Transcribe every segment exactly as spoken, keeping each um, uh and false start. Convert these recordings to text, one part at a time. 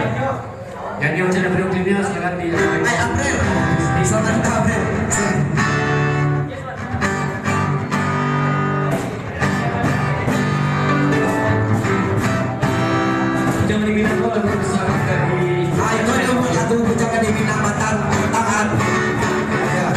Nyanyi macam ada video klipnya, silakan di. Hai, April. Selamat datang, April. Jangan diminang kok, lagu besar dari. Ah, itu lagu, lagu Jangan Diminang Batang, Tangan. Ya.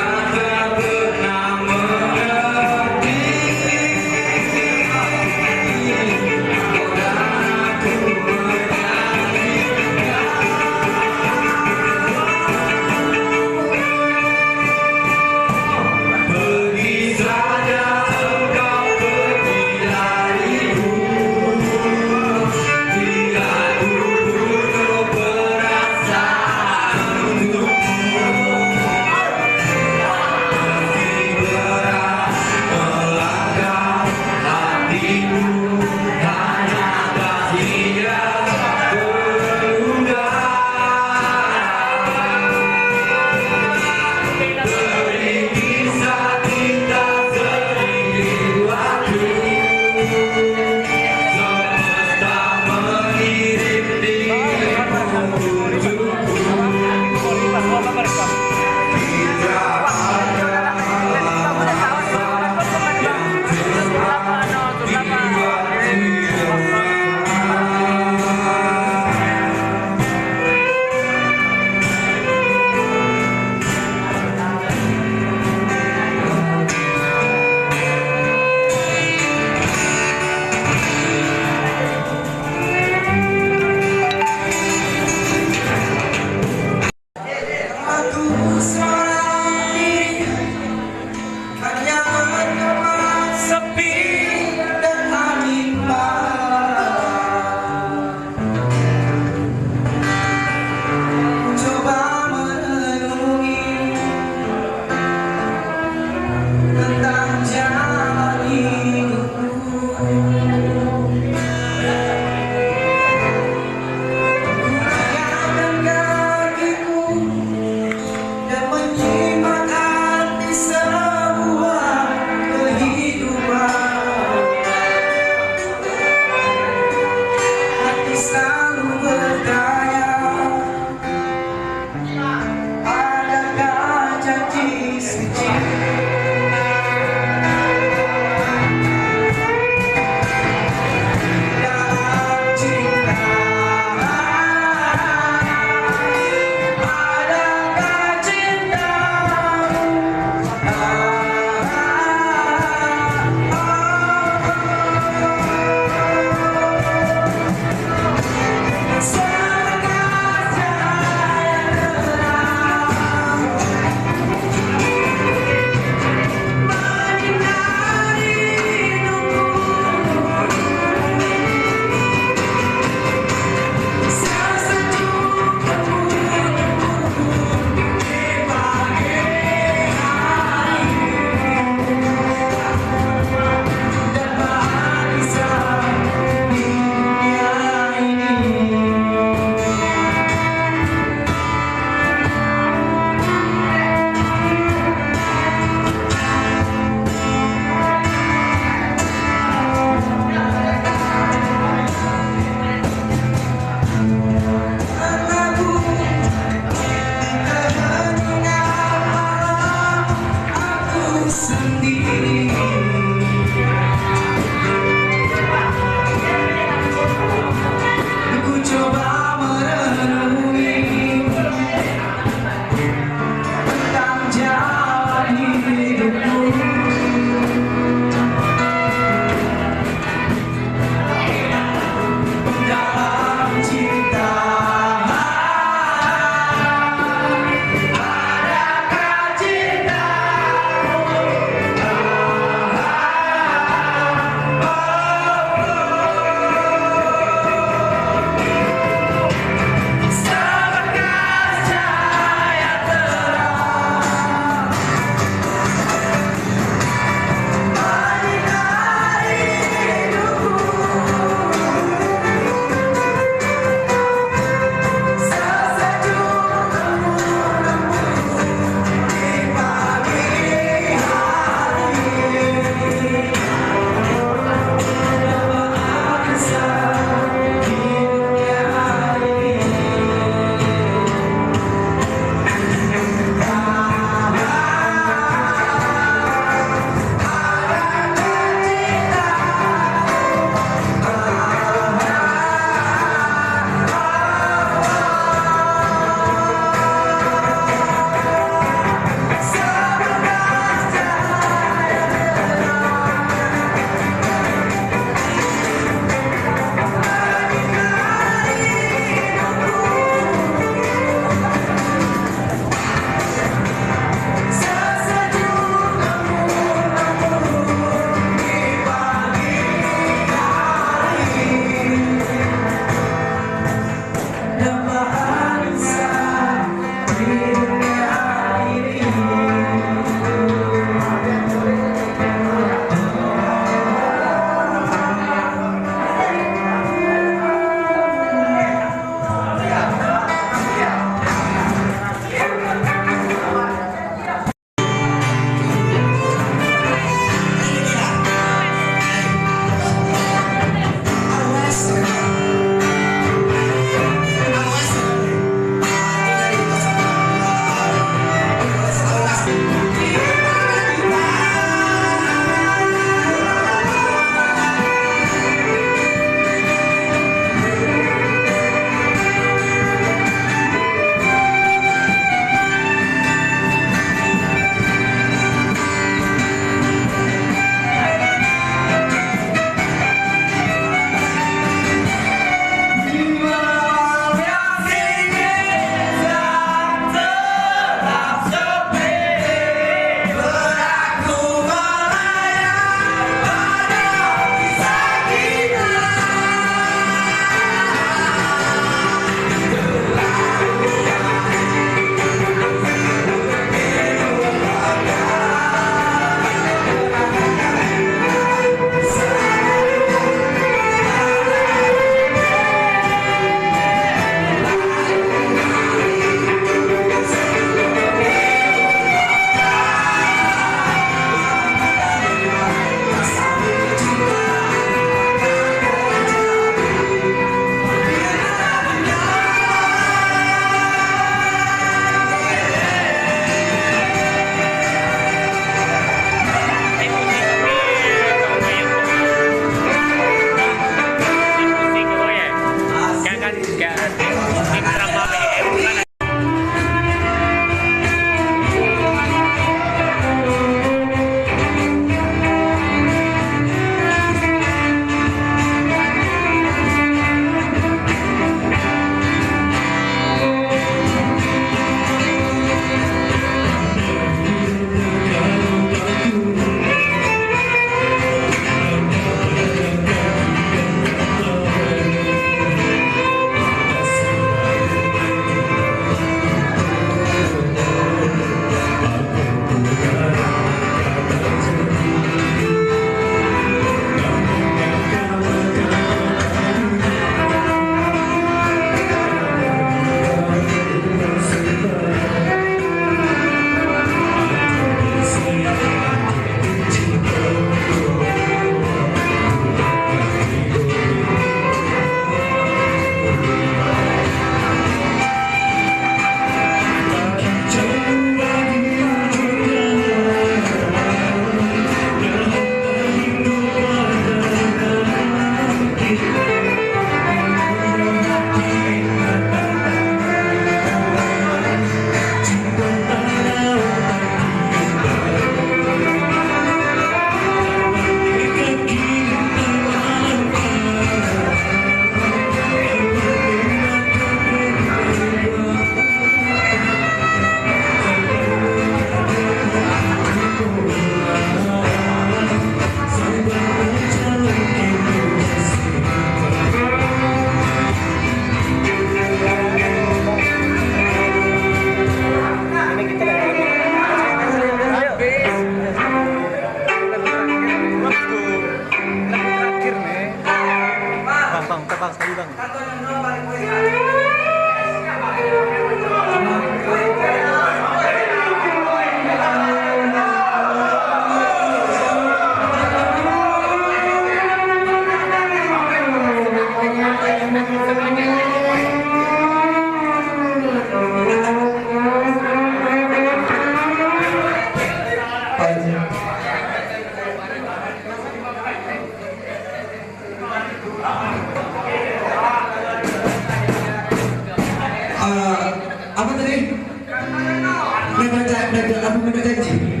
Janji.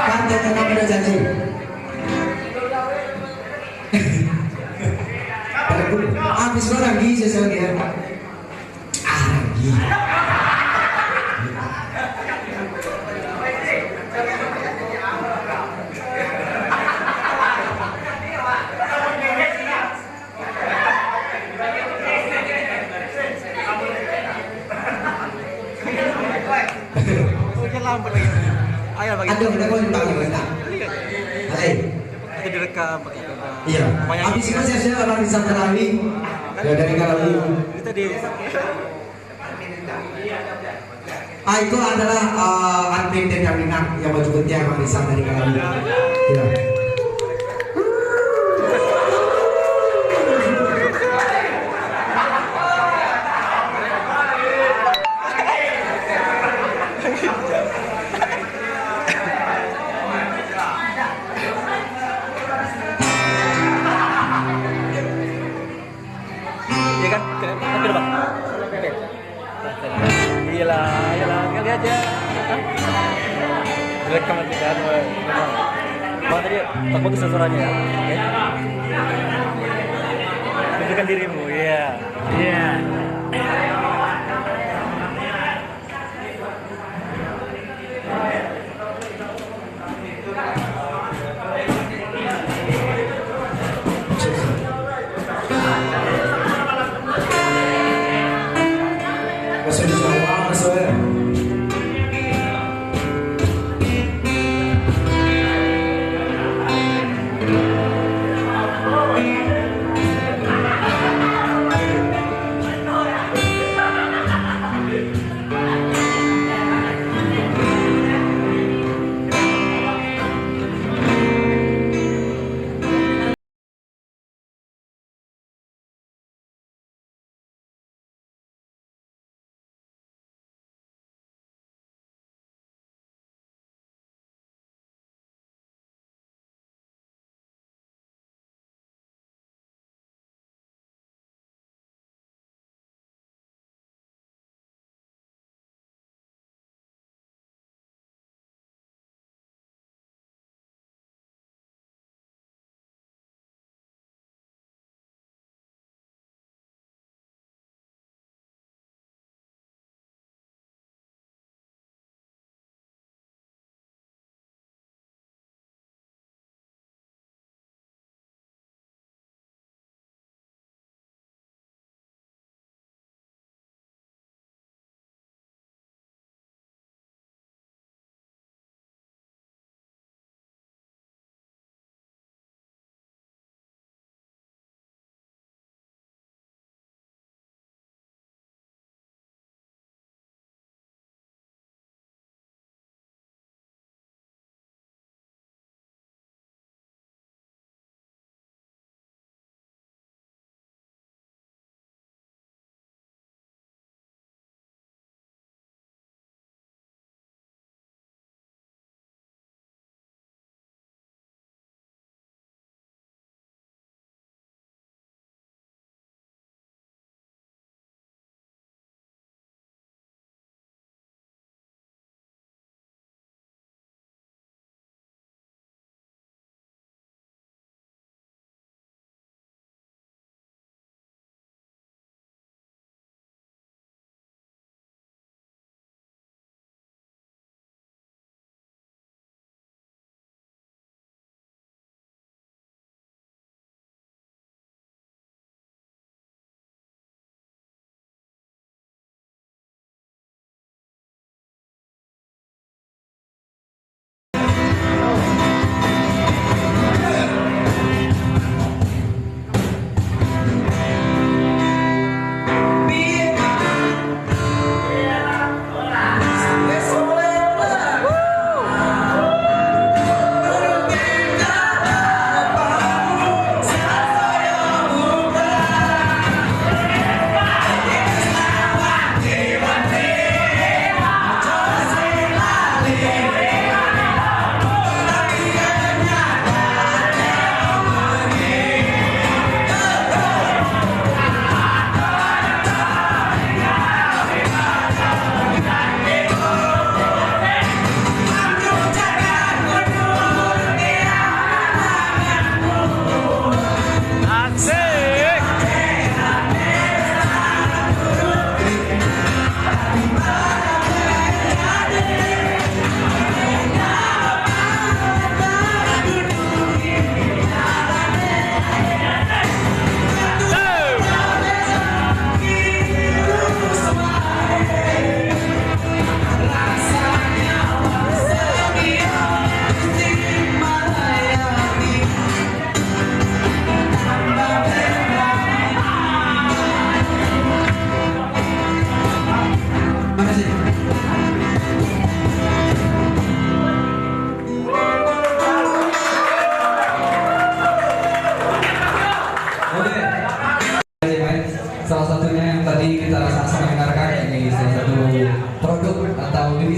Kan jangan pernah janji. Habis barang di sesuatu ya. Ah, lagi. Ayo, bagi. Ada, ada, ada, ada. Hai. Kita direkam pakai kamera. Iya. Banyak. Habis itu siap-siap orang di sana lagi. Ya, dari Kalawi. Kita di Ah, itu adalah, eh, admin Tenda Minang yang baju putih yang Bang Rizal tadi kan. Ya. Iya kan? Oke, oke, Bang. Oke. Iyalah, iyalah, kali aja. Hah? Rekam nanti kan, Bang. Bang, tadi tak bagus suaranya ya. Oke. Tunjukkan dirimu, iya. Iya.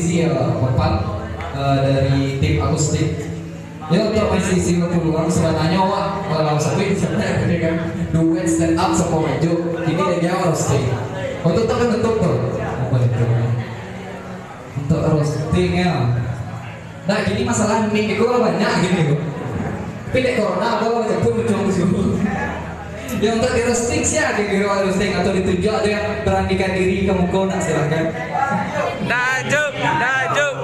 Siap, Bapak, eh, dari tim akustik. Ya, untuk mengisi-isi waktu luang, sebenarnya awak, kalau sampai, sampai, kan, duet stand up sama maju. Ini dia jawab roasting. Untuk tak menutup tu. Apa itu? Untuk roasting, ya. Nah, gini masalah mic itu banyak gini, loh. Tapi dek corona, apa, apa pun muncul musuh. Yang tak di roasting, siapa yang di roasting atau ditunjuk, ada yang beranikan diri ke muka, nak, silakan. Dajuk, dajuk,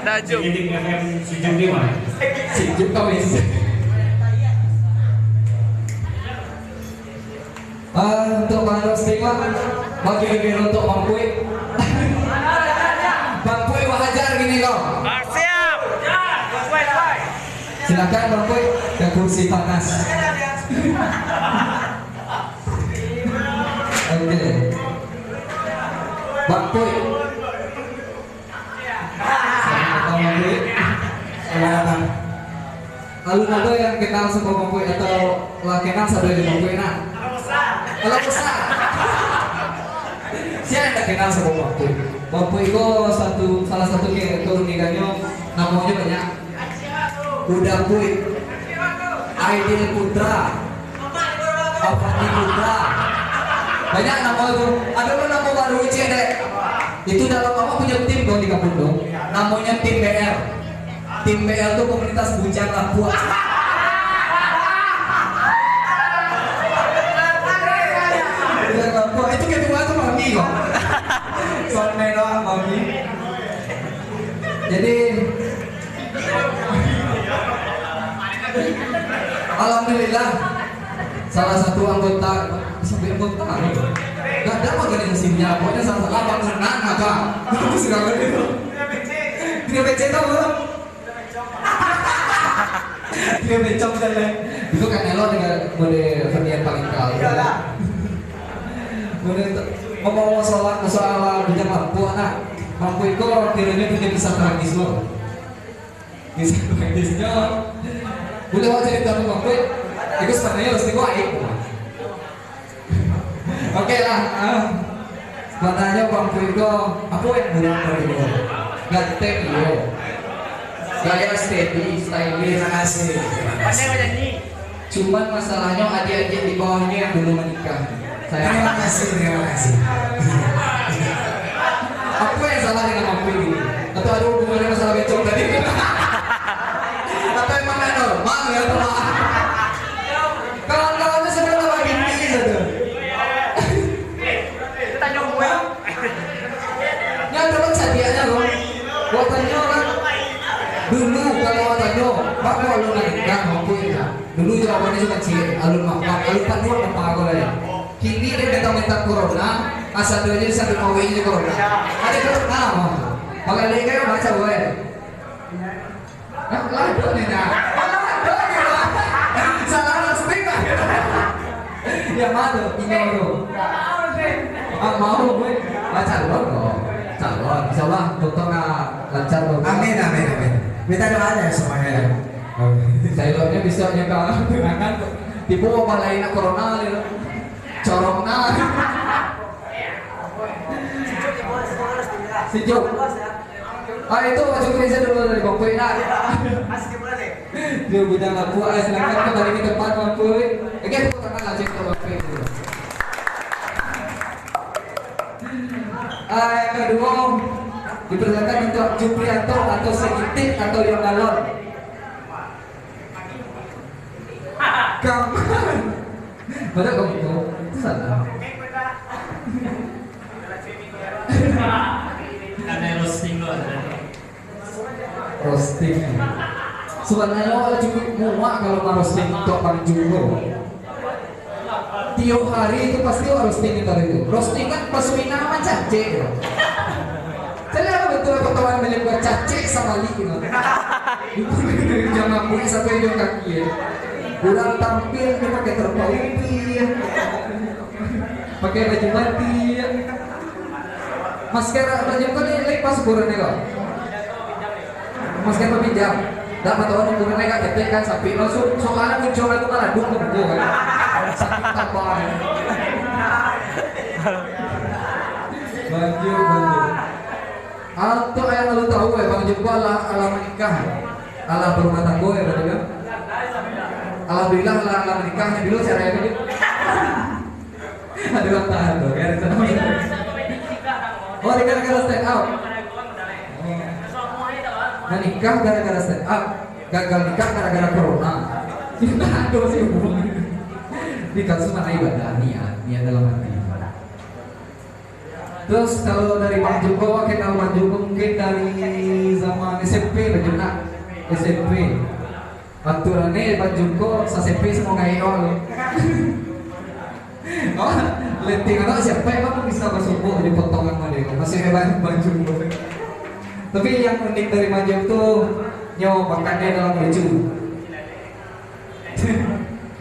dajuk. Jadi, dengan si Jun ni, Wan. Si Jun kau ni. Ah, untuk Bang Rosti, Pak. Bagi lebih untuk Bang Puik. Bang Puik, Bang Hajar gini, kau. Ah, siap. Silakan, Bang Puik. Yang kursi panas. Oke. Bang Puik. Selamat datang, Bang Puik. Selamat datang. Alun ado yang kenal samo Bang Puik atau lah kenal sado jo Bang Puik, nak? Alah, bosan. Sia yang tak kenal samo Bang Puik? Bang Puik ko satu, salah satu karakter unikannyo, namonyo banyak. Uda Puik, Aidil Putra, Avandi Putra. Banyak namo tu. Ado lo namo baru, cek dek. Itu dalam awak punyo tim tu di kampung tu. Namonyo tim B L. Tim B L tu komunitas bujang lapuak. Bujang lapuak. Itu ketua tu mami kok. Sound man doang, mami. Jadi, alhamdulillah, salah satu anggota, sampai anggota, gak ada organisasinya, pokoknya salah-salah bangunan apa, itu segala itu. Dia becek tau, bro. Dia becek jalan. Itu kan elok dengan mode Ferdian paling kau. Iyalah. Mode itu, ngomong-ngomong soal, soal bujang lapuak, nak, Bang Puik ko kiranya punya kisah tragis lo. Kisah tragis nyo, buliah awak carito tu, Bang Puik? Itu sabananyo harus tibo aib. Oke lah, ah. Sabananyo Bang Puik ko, apo yang kurang dari itu? Ganteng, iyo. Gaya steady, stylish. Terima kasih. Pandai banyanyi. Cuman masalahnyo adiak-adiak di bawahnyo yang dulu manikah. Terima kasih, terima kasih. Apo yang salah dengan Bang Puik ini? Atau ado hubungannya masalah becok tadi? Atau emang nggak normal ya, Pak? Kawan-kawannya sudah tambah gini saja. Nyo ado cadiaknyo, Bang. Wak tanyo, kan. Dulu kalau wak tanyo, "Bang, kok alun manikah, Bang Puik?" Dulu jawabannyo cuma ciek, "Alun mamak, alun panuah mamak ko lai." Kini dek mentang-mentang corona, asa tu aja satu kawin aja corona. Ada corona, Bang. Bang, ada yang macam, weh. Hah? Lah, ado ni, nah. Lah, ado ni, nah. Salah roasting, lah. Yang mana? Inyo tu. Ah, mau, gue. Ah, calon, kok. Calon. Insya Allah, tutup nak lancar, kok. Amin, amin, amin. Minta doanya semuanya, ya. Amin. Calonnya bisa nyo ka tunangan. Tibo wabah lain nak corona, ya. Corona. Sejuk. Ah, itu Pak Jukri saya dulu dari Bang Puik, nak. Dia bujang lapuak, eh, silakan kembali ke tempat, Bang Puik. Oke, tepuk tangan lagi untuk Bang Puik dulu. Ah, yang kedua, dipersilakan untuk Juprianto atau Segitik atau Yongalon. Kaman. Pada kau itu salah. Karena roasting lo ada. Roasting. Sebenarnya awak cukup muak kalau mau roasting untuk Bang Juno. Tiap hari itu pasti awak roasting itu hari itu. Roasting kan pas Wina mah cacek. Jadi apa betul apa kawan beli buat cacek sama li gitu. Jangan buat sampai dia kaki ya. Kurang tampil dia pakai terpau putih. Pakai baju batik. Masker baju kau ni lepas ukurannya kau. Masker berpinjam. Dah mata orang ukurannya agak ketek kan, sampai langsung soalnya muncul aku malah duk muncul kan. Sakit tambah. Banjir, banjir. Atau ayah lalu tahu, eh, Bang Joko alah, alah manikah, alah barumah tanggo, eh, Bang Joko. Alhamdulillah, alah, alah manikah, dulu cara itu. Aduh, tahan tu, kan? Oh, gara-gara stand up. Nah, nikah gara-gara stand up, gagal nikah gara-gara corona. Aduh, sih, hubungan. Di kasus mana ibadah, niat, niat dalam hati. Terus kalau dari Bang Joko, kenal Bang Joko mungkin dari zaman S M P lah, Jun, nak. S M P. Aturannya Bang Joko sa-S M P samo kayak lo. Oh, letting anak siapa emang bisa masuk di potongan mana? Masih hebat Bang Joko. Tapi yang unik dari Bang Joko tuh, nyo makannya dalam lucu.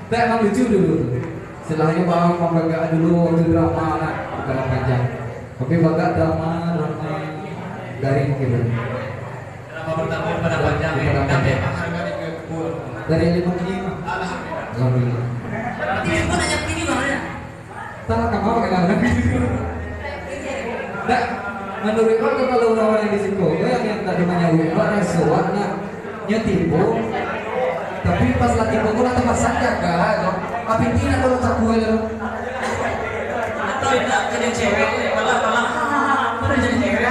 Tak, emang lucu dulu tu. Istilahnya bang, bang bagak dulu waktu drama nak, bukan panjang. Tapi bagak drama, drama garing gitu. Drama pertama pada panjang, ya. Pada panjang. Dari lima puluh lima. Alhamdulillah. Alhamdulillah. Tapi yang kau nak nyapu ini, Bang, ya? Salah kamar kan? Dak, menurut kau kalau orang-orang yang di siko, kau yang, yang tak ada banyak duit, kau ada suak nak nyo tipu, tapi pas lah tipu, kau lah terpaksa jaga, kau. Tapi tidak kalau caku aja lo. Atau indak jadi cewek, malah, malah, hahaha, aku udah jadi cewek.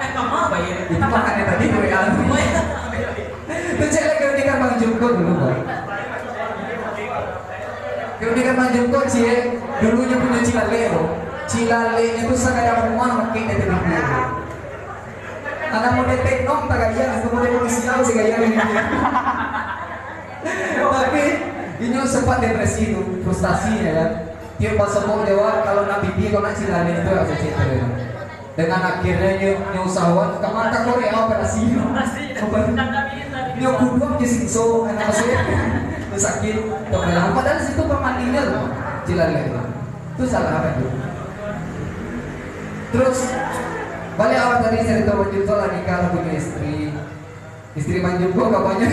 Eh, kamu apa ya? Itu makanya tadi gue anu. Oh, iya. Itu cewek lagi nikah Bang Joko dulu, Bang. Keunikan Bang Joko, cie, dulunyo punyo cilalek tu. Cilaleknyo tu sakadar rumah makin dari rumah. Anak model Tenom tak gaya, itu model polisi tahu si gaya ni. Tapi, inyo sempat depresi tu, frustasi ya kan. Tiap pas sokok jawab, kalau nak bibi, kalau nak cilalek tu, ya, saya cerita dia. Dengan akhirnya nyo, nyo usahawan, kamari ka Korea operasi. Operasi. Nyo kuduak di sikso, anak maksudnya. Sakit, operasi. Padahal situ pamandinyo tu, cilalek tu. Tu salah apa tu? Terus, balik awal tadi cerita Bang Joko lah nikah, lah punya istri. Istri Bang Joko kabanyo.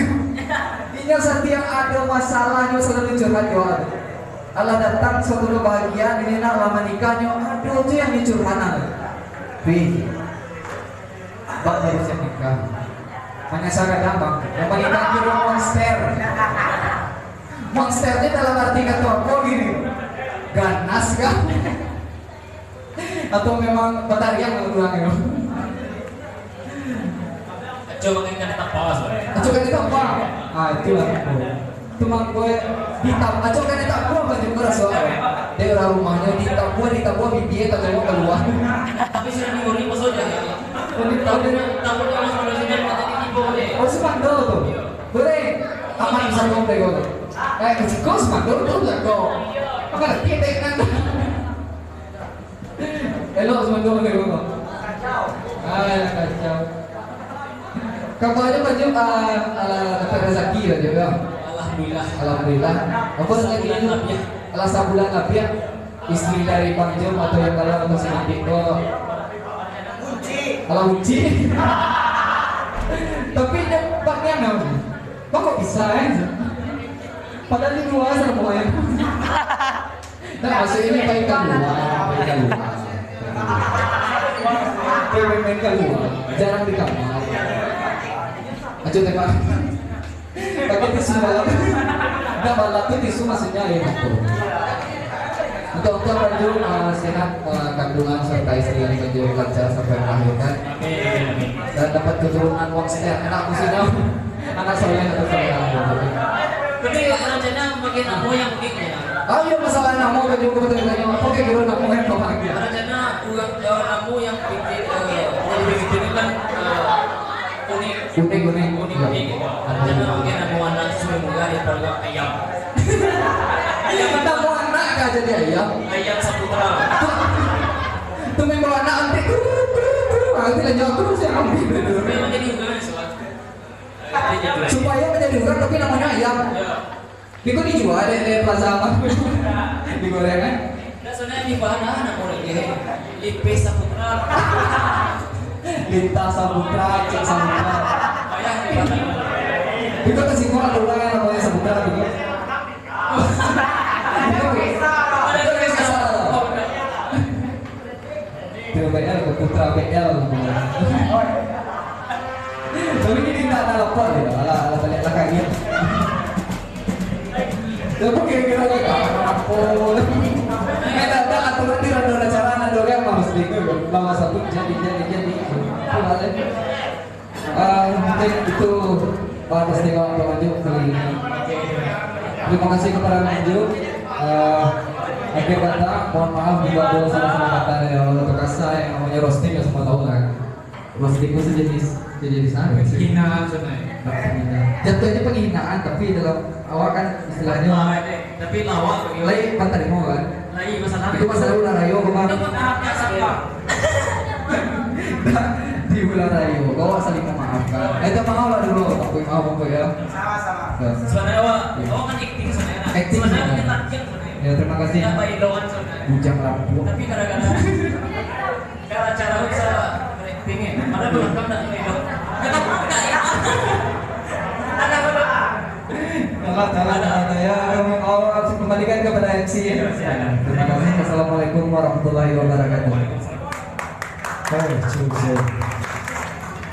Inyo satiap ado masalah, nyo salalu curhat jo awak. Alah datang suatu kebahagiaan, ini nak lama nikah nyo, aduh, tu yang dicurhat nak. Pi, Bang baru siap nikah. Manyasal kadang, Bang. Yang manikah kiro monster. Monster ni dalam arti kato apo gini? Ganas kah? Atau memang batariang urang tu? Acok makan ikan tapa, saudara. Acok ikan tapa. Ah, itulah. Tu mangko ditam-, acok ikan tapa, Bang Joko raso. Dek urang rumahnyo ditabua, ditabua, bibia tatengok kalua. Tapi sudah diuri, maksudnya. Oh, ditabua. Tahu, tahu, tahu, tahu, tahu, tahu, tahu. Oh, sumando tu. Boleh. Aman bisa ngomong dek kau. Eh, kecil kau sumando tu lah kau. Apa lagi yang tak kenal? Elok sumando model ko. Ah, kacau. Kabarnyo Bang Joko, ah, alah, dapek rezeki Bang Joko, yo? Alhamdulillah. Alhamdulillah. Apo rezeki? Sabulan labiah. Alah, sabulan labiah. Istri dari Bang Joko atau yang dalam atau sadidik ko. Alah, kunci. Tapi dia pakaian apa? Kok bisa, eh? Padahal di luar sana, pokoknya. Nah, maksudnya ini main keluar, main keluar. Main, main keluar, jarang di kamar. Aja tembak. Pakai tisu malam. Nah, malam tu tisu maksudnya air mata. Untuk, untuk Bang Joko, eh, sehat, eh, kandungan serta istri yang Bang Joko lancar sampai melahirkan. Amin, amin, amin. Dan dapat keturunan monster, anak maksudnya. Anak soleh atau soleh. Tapi rencana bagi namo yang unik ya? Ah, iyo, masalah namo kan juga betul tanya. Apa kira namo yang kau panggil? Rencana urang, eh, namo yang bikin, eh, yang bikin ini kan, eh, unik. Unik, unik. Unik, unik. Rencana bagi namo anak supaya mudah dipanggil ayam. Ayam. Namo anak kah jadi ayam? Ayam Saputra. Tu membawa anak antik, kru, kru, kru. Ah, itu lah jawab terus yang ambil. Memang jadi urang, soal. Supaya menjadi urang tapi namanya ayam. Biko dijual deh, deh, Plaza apa? Digoreng, kan? Nah, soalnya di bahan, ah, nak goreng, ya. Lipe Saputra. Lintah Saputra, Cek Saputra. Payah di bahan. Itu kasih gua ada orang yang namanya Saputra juga. Ada kisah. Ada kisah. B L ke Putra B L. Tapi ini tak ada lapor ya, alah, alah balik lah kaget. Tapi kira-kira ni, ah, apa? Eh, tak ada aturan di rado acara, ada orang harus dengar. Bawa satu, jadi, jadi, jadi. Ah, mungkin itu, Pak, atas tema pengunjung kali ini. Terima kasih kepada pengunjung. Ah, akhir kata, mohon maaf bila ada salah-salah kata dari awal atau kasar, yang namanya roasting ya semua tahu lah. Roasting itu sejenis, sejenis apa sih? Hinaan sebenarnya. Hinaan. Jatuhnya penghinaan, tapi dalam awak kan istilahnya. Tapi lawak bagi. Lain, pan tarimo kan? Lain masalah. Itu masalah ulah rayo, Bang. Itu pun tahapnya sampah. Di ulah rayo, kau saling memaafkan. Eh, minta maaf lah dulu, Bang. Maaf, Bang, ya. Sama-sama. Ya. Sebenarnya, Wak, iya, awak kan acting sebenarnya. Acting sebenarnya sebenarnya. Kita acting sebenarnya. Ya, terima kasih. Tidak baik lawan sebenarnya. Bujang lampu. Tapi gara-gara Kalau cara bisa acting ya, padahal belakang tak ada. Kenapa enggak ya? Salah, salah, salah. Ya, kalau mau langsung kembalikan kepada M C ya. Terima kasih. Assalamualaikum warahmatullahi wabarakatuh. Eh, cukup.